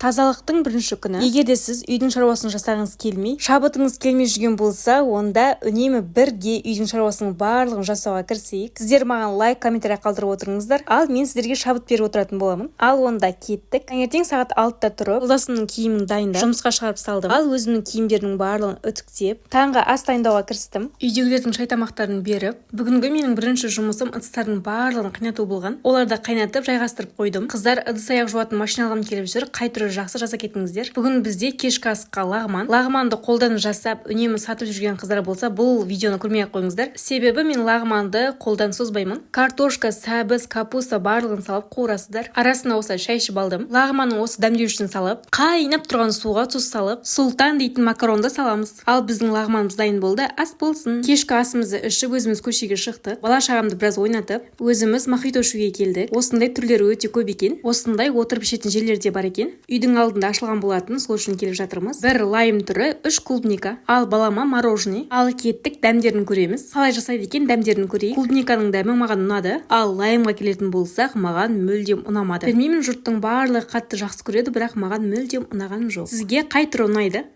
Тазалықтың бірінші күні. Егер де сіз үйдің шаруасын жасағыңыз келмей, шабытыңыз келмей жүрген болса, онда үнемі бірге үйдің шаруасының барлығын жасауға кірісейік. Сіздер маған лайк, комментарий қалдырып отырыңыздар, ал мен сіздерге шабыт беріп отыратын боламын. Ал онда кеттік. Таңертең сағат 6-да тұрып, жолдасымның киімін дайындап, жұмысқа шығарып салдым. Ал өзімнің киімдерімнің барлығын үтіктеп, таңғы ас дайындауға кірістім. Үйдегілердің шай тамақтарын беріп, бүгінгі менің бірінші жұмысым ыдыстардың барлығын қайнату болған. Оларды қайнатып, жайғастырып қойдым. Қыздар, ыдыс аяқ жуатын машина алғым келіп жүр, қай түрі жақсы, жаза кетіңіздер. Бүгін бізде кешкі асқа лағман. Лағманды қолдан жасап, үнемі сатып жүрген қыздар болса, бұл видеоны көрмей ақ қойыңыздар, себебі мен лағманды қолдан созбаймын. Картошка, сәбіз, капуста, барлығын салып қуырасыздар. Арасына осылай шай ішіп алдым. Лағманның осы дәмдеуішін салып, қайнап тұрған суға тұз салып, Сұлтан дейтін макаронды саламыз. Ал біздің лағманымыз дайын болды, ас болсын. Кешкі асымызды ішіп, өзіміз көшеге шықтық. Бала шағамды біраз ойнатып, өзіміз мохито ішуге келдік. Осындай түрлері өте көп екен, осындай отырып ішетін жерлер де бар екен. Үйдің алдында ашылған болатын, сол үшін келіп жатырмыз. Бір лайм түрі, үш клубника, ал балама мороженое. Ал кеттік, дәмдерін көреміз, қалай жасайды екен, дәмдерін көрейік. Клубниканың дәмі маған ұнады, ал лаймға келетін болсақ, маған мүлдем ұнамады. Білмеймін, жұрттың барлығы қатты жақсы көреді, бірақ маған мүлдем ұнаған жоқ. Сізге қай түрі ұнайды?